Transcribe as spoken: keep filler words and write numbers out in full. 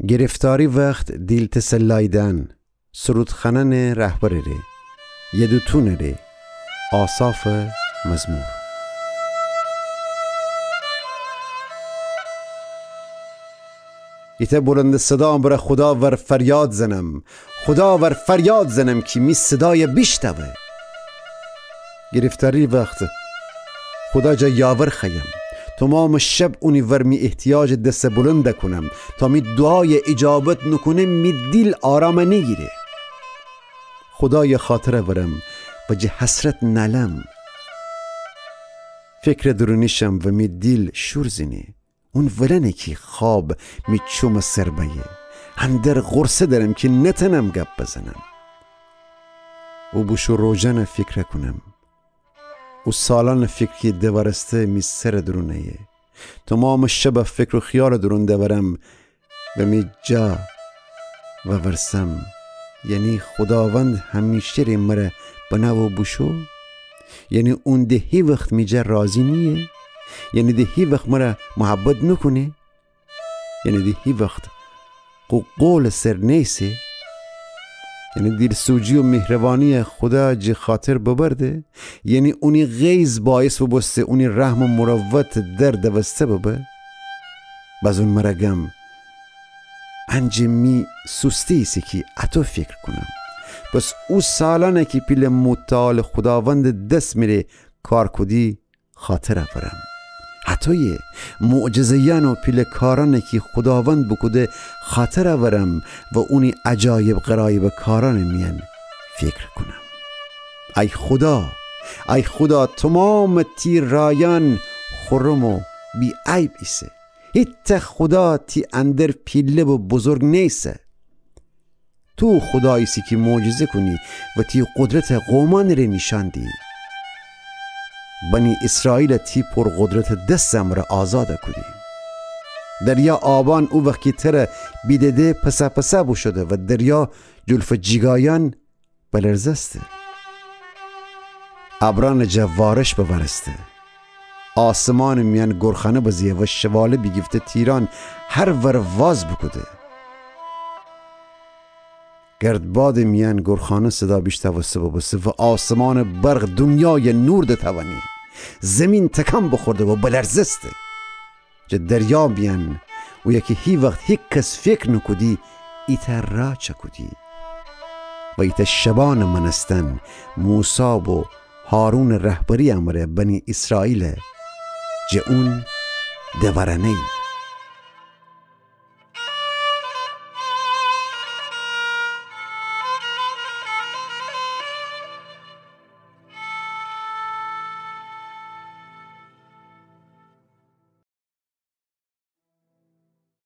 گرفتاری وخت دیل تسلای دأن، سرود خوأنأنٚ رهبرٚ ره، یدوتونٚ ره، آسافٚ مزمور. ایتأ بلندٚ صدا امرأ خودا ور فریاد زنم، خودا ور فریاد زنم کی می صدای بیشتوه. گرفتاری وخت خودا جا یاور خوأیم. تومامٚ شب اونی ور می احتیاجٚ دسٚ بلند کونم، تا می دوعای ایجابت نوکونه می دیل آرام نیگیره. خودای خاطر ورم و جٚه حسرت نألم. فکرٚ دورونی شم و می دیل شور زنه. اون ولأنه کی خواب می چومٚ سر بأیه. اندر غورصه درم کی نتأنم گپ بزنم. او بوشو روجانٚ فکر کونم. او سالأنٚ فکر کی دورسته می سرٚ دورون ایه. تومامٚ شب فکر و خیالٚ دورون دورم و می جا وورسم، یعنی خوداوند همیشه ره مره بنه و بوشو؟ یعنی اون ده هی وخت می جا راضی نییه؟ یعنی ده هی وخت مره محبت نوکونه؟ یعنی ده هی وخت خو قولٚ سر نیسه؟ یعنی دیلسوجی و مهربانی خودا جٚه خاطر ببرده؟ یعنی اونی غیظ باعث بوبوسته اونی رحم و مروت در دوسته ببه؟ بازون مره گم، انجه می سوستی ایسه کی اطو فکر کونم. پس او سالأنه کی پیله متعال خوداوندٚ دس می ره کار کودی، خاطر ورم. هطویه معجزه‌یأن و پیله کارأنه کی خوداوند بوکوده خاطر ورم و اونی عجایب غرایب کارأنٚ میأن فکر کونم. ای خودا، ای خودا، تومامٚ تی رایأن خورم و بی‌عیب ایسه. هیتأ خودا تی اندر پیله و بزرگ نیسه. تو خودایی ایسی کی معجزه کونی و تی قدرت قومأنٚ ره نیشأن دیی. بنی اسرائیل تی پرقدرتٚ دسٚ امرأ آزاد کودی. دریا آبأن او وخت کی تره بیدهده پسه پسه بوشوده و دریا جلفٚ جیگایأن بلرزسته. ابرأنٚ جا وارش بوأرسته. آسمانٚ میأن گورخانه بزه‌یه و شواله بیگیفته تیرأن هر ور واز بوکوده. گردبادٚ میأن گورخانه صدا بیشتوسته بوبوسته و آسمانٚ برق دونیای نور دتأوأنی. زیمین تکان بوخورده و بلرزسته. جٚه دریا میأن، اویه کی هی وخت هیکس فکر نوکودی، ایتأ راه چأکودی. و ایتأ شبانٚ مأنستن موسی و هارونٚ رهبری امرأ بنی اسرائیل جٚه اون دورأنه‌یی.